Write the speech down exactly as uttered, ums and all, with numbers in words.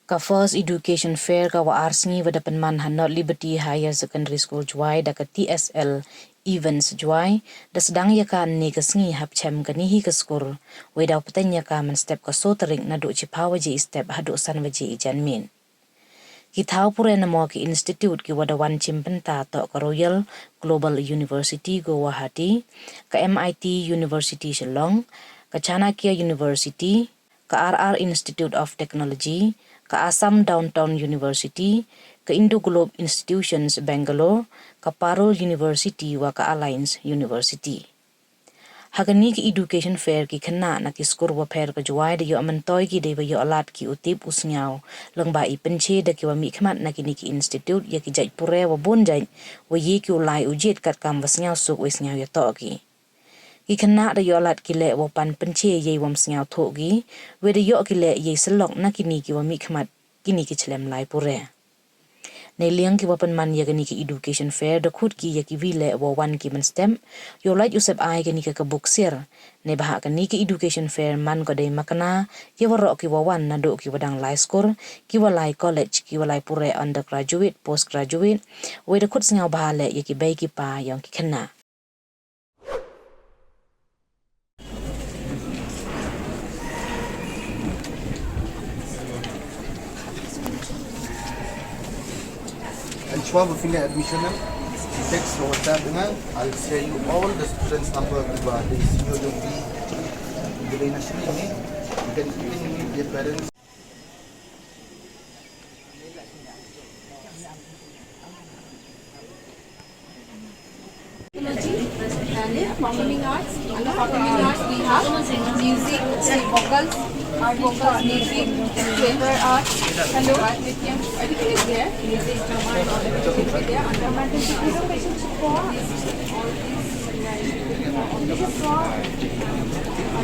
Ka First Education Fair ka wa ar sngi wa da pynman ha North Liberty Higher Secondary School Jowai da ka T S L Events Jowai, da sdang ya ka ynne ka sngi hapchem ka ni hi ka skur, wei da pteng ya ka mynstep ka soo tarik naduh chiphaw waje i step haduh san waje i janmiet. Ki thaw pure namo ki institute ki wa da wan chimbynta toh ka Royal Global University Guwahati, ka M I T University Shillong, ka Chanakya University, ka R R Institute of Technology, ka Assam Downtown University, ka Indo-Globe Institutions Bangalore, ka Parul University wa ka Alliance University. Ha ka ni ka Education Fair ki khynnah na ki skur wa pher ka Jowai da yoh myntoi ki dei wa yoh lad ki u tip u sniaw lyngba i pynche da ki wa mihkhmat na ki ni ki institute ya ki jait pure wa bun jait wa ye ki u lai u jied katkam wa sniaw suk wei sniaw ya toh ki. Ki khynnah da yoh lad ki leh wa pan pynche yei wam sniaw thoh ki, wei da yoh ki leh yei syllok na ki ni ki wa mihkhmat ki ni ki chlem lai pure. Nei liang ki wa pynman ya ka ni ka Education Fair da khut ki ya ki wi leh wa wan ki mynstep, yow lait u sep ai ka ni ka ka buk sir. Nei bha ka ni ka Education Fair man ko dei makna ya waroh ki wa wan naduh ki wa dang lai skur, ki wa lai college, ki wa lai pure undergraduate, postgraduate, wei da khut sniaw bha leh ya ki bei ki pa yong ki khynnah. And Schwab, if you admission, text or WhatsApp, you know, I'll share you all the students' number to, uh, the senior university. You can even meet their parents. Technology and performing arts. Under performing arts, we have music, vocals, art vocals, music, theater arts. Hello, everything is there. Music, drama, and all everything is there. Under all these, all these, uh,